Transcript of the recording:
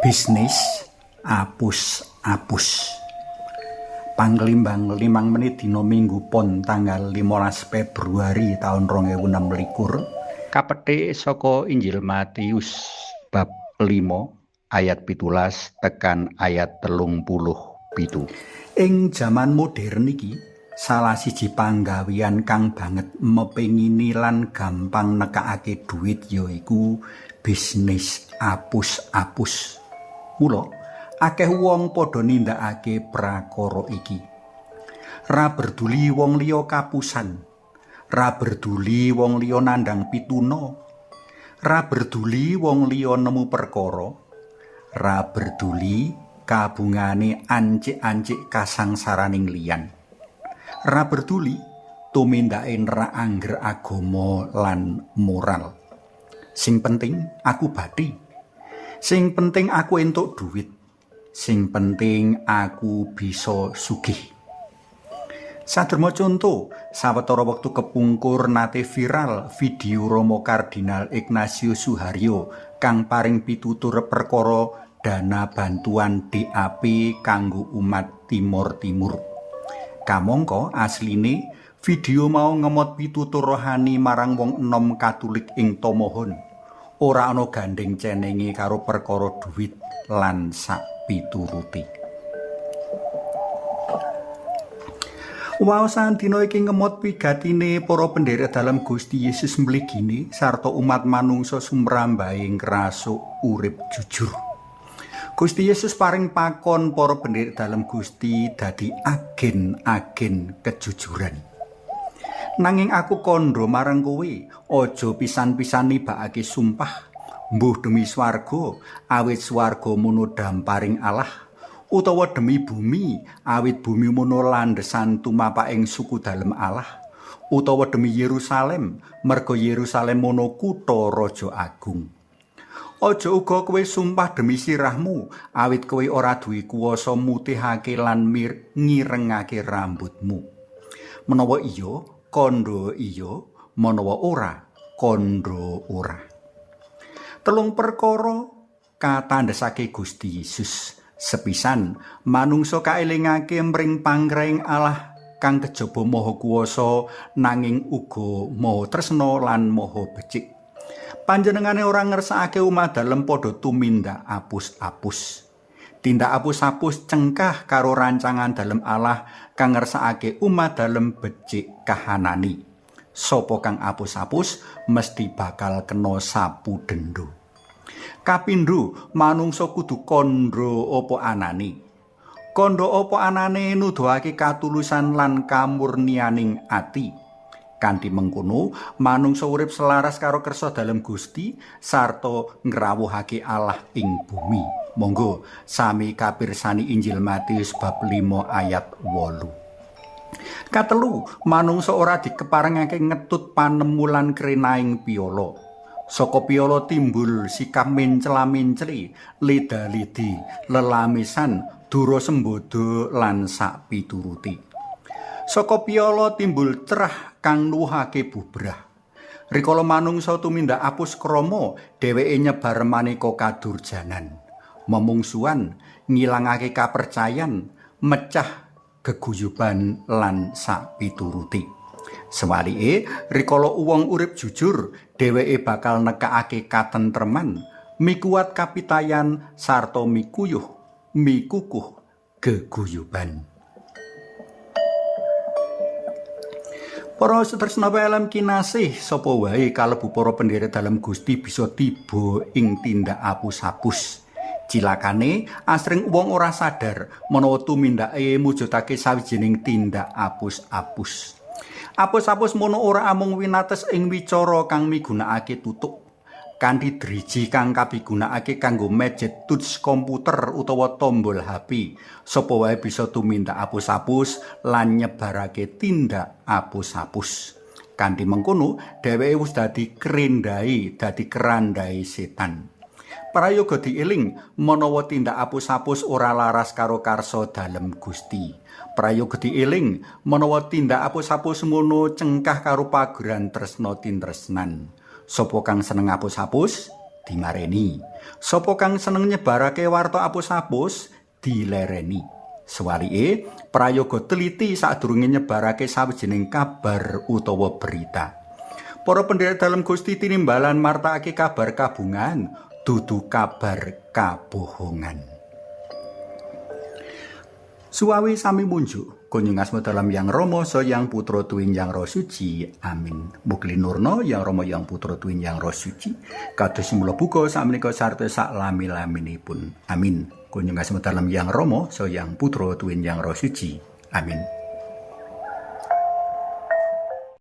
Bisnis apus-apus. Panglimbang 5 menit dina Minggu Pon tanggal 15 Februari taun 2026 kapethik saka Injil Matius bab 5 ayat 17 tekan ayat 37. Ing jaman modern iki salah siji panggawean kang banget mepengini lan gampang nekakake duit yaiku bisnis apus-apus. Mula akeh wong padha nindakake prakara iki. Ra berduli wong liya kapusan. Ra berduli wong liya nandhang pituna. Ra berduli wong liya nemu perkara. Ra berduli kabungane ancik-ancik kasangsaraning liyan. Ra berduli tumindake nerak angger agama lan moral. Sing penting aku bathi. Sing penting aku entuk duit. Sing penting aku bisa sugih. Saderma conto, sawetara wektu kepungkur nate viral video Romo Kardinal Ignatius Suharyo kang paring pitutur perkara dana bantuan DAP kanggo umat Timor Timur. Kamangka asline video mau ngemot pitutur rohani marang wong enom Katolik ing Tomohon. Ora ana gandeng cenenge karo perkara duit lan sak pituruti. Waosan dina iki ngemot pigatine para penderek dalem Gusti Yesus mligine sarta umat manungsa sumrambahe ngrasuk urip jujur. Gusti Yesus paring pakon para penderek dalem Gusti dadi agen-agen kejujuran. Nanging aku kandha marang kowe, aja pisan-pisan nibakake sumpah, mbuh demi swarga, awit swarga mono damparing Allah, utawa demi bumi, awit bumi mono landhesan tumapaking suku dalem Allah, utawa demi Yerusalem, merga Yerusalem mono kutha raja agung. Aja uga kowe sumpah demi sirahmu, awit kowe ora duwe kuwasa mutihake lan ngirengake rambutmu. Menawa iya, kandha iya, menawa ora, kandha ora. Telung perkara katandhesake Gusti Yesus. Sepisan, manungsa kaelingake mring pangkraing Allah kang kejaba maha kuwasa nanging uga maha tresna lan maha becik. Panjenengane ora ngersakake umat dalem padha tumindak apus-apus. Tindak apus-apus cengkah karo rancangan dalem Allah kang ngersakake umat dalem becik kahanani. Sapa kang apus-apus mesti bakal kena sapu dendo. Kapindho, manungsa kudu kandha apa anane. Kandha apa anane nuduhake katulusan lan kamurnianing ati. Kanthi mengkono, manungsa urip selaras karo kersa dalem Gusti sarta ngrawuhake Allah ing bumi. Monggo sami kapirsani Injil Matius bab 5 ayat 8. Katelu, manungsa ora dikeparengake ngetut panemu lan krenaing piala. Saka piala timbul sikap mencla-mencli, leda-ledi, lelamisan, dura sembodo lan sak pituruti. Saka piala timbul cerah kang nuwuhake bubrah. Rikala manungsa tumindak apus krama, dheweke nyebar maneka kadurjanan, memungsuhan, ngilangake kapercayan, mecah geguyuban lan sak pituruti. Sewalike, rikala wong urip jujur, dheweke bakal nekakake katentreman, mikuwat kapitayan sarta mikuyuh, mikukuh geguyuban. Para sutresna PLM kinasih, sapa wae kalebu para penderek dalem Gusti bisa tiba ing tindak apus-apus. Cilakane asring wong ora sadar menawa tumindake mujudake sawijining tindak apus-apus. Apus-apus mono ora amung winates ing wicara kang migunakake tutuk. Kanthi driji kang kapigunakake kanggo mejet touch komputer utawa tombol HP, sapa wae bisa tumindak apus-apus lan nyebarake tindak apus-apus. Kanthi mengkono, dheweke wis dadi krendhae, dadi kerandhae setan. Prayoga dieling menawa tindak apus-apus ora laras karo karsa dalem Gusti. Prayoga dieling menawa tindak apus-apus ngono cengkah karo paguran tresna tintresnan. Sapa kang seneng apus-apus dimareni. Sapa kang seneng nyebarake warta apus-apus dilereni. Sewalike, prayoga teliti sadurunge nyebarake sawijining kabar utawa berita. Para penderek dalem Gusti, tinimbalan martakake kabar kabungan, dudu kabar kabohongan. Suawi sami munjuk, kunjung asma dalem Yang Rama saha Yang Putra tuwin Yang Roh Suci. Amin. Mugi linurna Yang Rama, Yang Putra tuwin Yang Roh Suci. Kados mula buka, sakmenika sarta sak lami-laminipun. Amin. Kunjung asma dalem Yang Rama saha Yang Putra tuwin Yang Roh Suci. Amin.